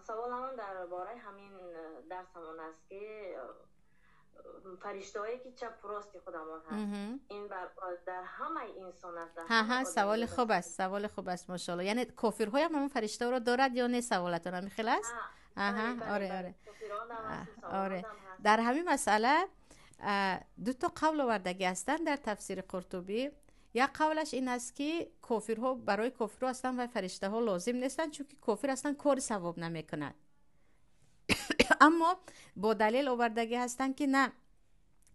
Саволамон дар бораи ҳамин дарсамон аст, ки фариштаҳое, ки чапу рости худамон ҳаст, ин дар ҳамаи инсон аст? Ҳа, саволи хуб аст, саволи хуб аст, мошоалло. Яъне кофирҳоям ҳамон фариштаҳоро дорад ё не, саволатон ҳамин хел аст? Аҳа, оре. Дар ҳамин масъала дуто қавл овардагӣ ҳастанд дар тафсири Қуртубӣ. Як қавлаш ин аст, ки кофирҳо, барои кофирҳо аслан вай фариштаҳо лозим нестанд, чунки кофир аслан кори савоб намекунад. Аммо бо далел овардагӣ ҳастанд, ки на,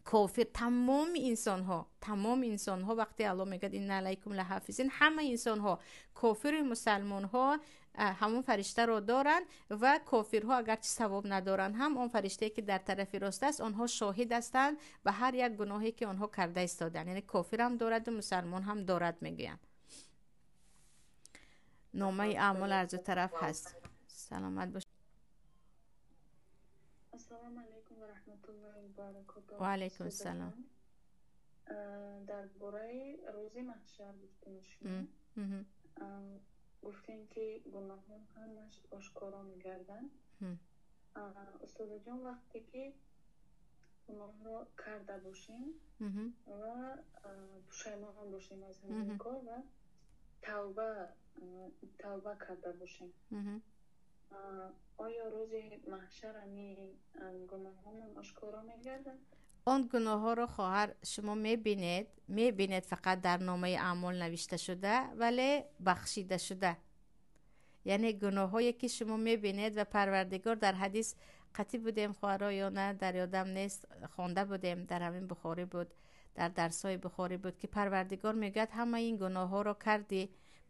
кофир, тамоми инсонҳо, тамоми инсонҳо, вақте Аллоҳ мегӯяд: «Инна алайкум лаҳофизин», ҳама инсонҳо, кофиру мусалмонҳо, ҳамон фариштаро доранд ва кофирҳо агарчи савоб надоранд ҳам, он фариштае, ки дар тарафи рост аст, онҳо шоҳид ҳастанд ба ҳар як гуноҳе, ки онҳо карда истоданд. Яъне кофирам дораду мусалмон ҳам дорад, мегӯянд. Номаи аъмол аз ду тараф ҳаст. Саломат бош. Ассалому алайкум ва раҳматуллоҳи ва баракотуҳ. Ва алайкум ассалом. Дар бораи рӯзи маҳшар гуфтем, шумо гуфтем, ки гуноҳон ҳамаш ошкоро мегарданд. Устодаҷон, вақте ки гуноҳро карда бошем ва пушаймон бошем аз ҳамин кор ва тавба карда бошем, оё рӯзи маҳшар ҳамин гуноҳҳомон ошкоро мегарданд? Он гуноҳҳоро, хоҳар, шумо мебинед, мебинед, фақат дар номаи аъмол навишта шуда, вале бахшида шуда. Яъне гуноҳҳое, ки шумо мебинед ва Парвардигор дар ҳадис қатӣ будем, хоҳаро, ё на, дар ёдам нест, хонда будем, дар ҳамин Бухорӣ буд, дар дарсҳои Бухорӣ буд, ки Парвардигор мегӯяд: «Ҳамаи ин гуноҳҳоро кардӣ,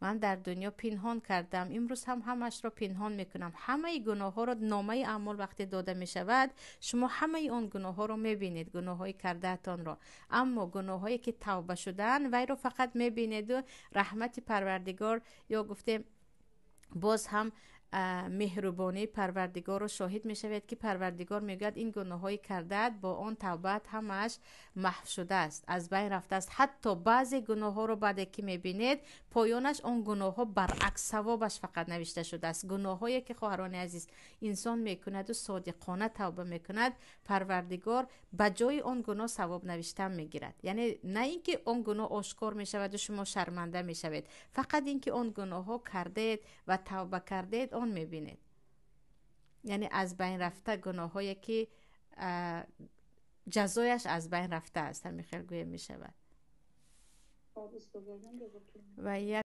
ман дар дунё пинҳон кардам, имрӯз ҳам ҳамашро пинҳон мекунам». Ҳамаи гуноҳҳоро номаи аъмол вақте дода мешавад, шумо ҳамаи он гуноҳҳоро мебинед, гуноҳҳои кардаатонро. Аммо гуноҳҳое, ки тавба шудаанд, вайро фақат мебинеду раҳмати Парвардигор ё гуфтем боз ҳам меҳрубонии Парвардигорро шоҳид мешавед, ки Парвардигор мегӯяд: «Ин гуноҳҳои кардаат бо он тавбаат ҳамааш маҳв шудааст, аз байн рафтааст». Ҳатто баъзе гуноҳҳоро баъде ки мебинед, поёнаш он гуноҳҳо баръакс савобаш фақат навишта шудааст. Гуноҳҳое, ки, хоҳарони азиз, инсон мекунаду содиқона тавба мекунад, Парвардигор ба ҷои он гуноҳ савоб навиштан мегирад. Яъне на ин ки он гуноҳ ошкор мешаваду шумо шарманда мешавед, фақат ин ки он гуноҳҳо кардаед ва тавба кардаед, он мебинед. Яъне аз байн рафта, гуноҳҳое, ки ҷазояш аз байн рафтааст, ҳамин хел гӯя мешавад. Ва як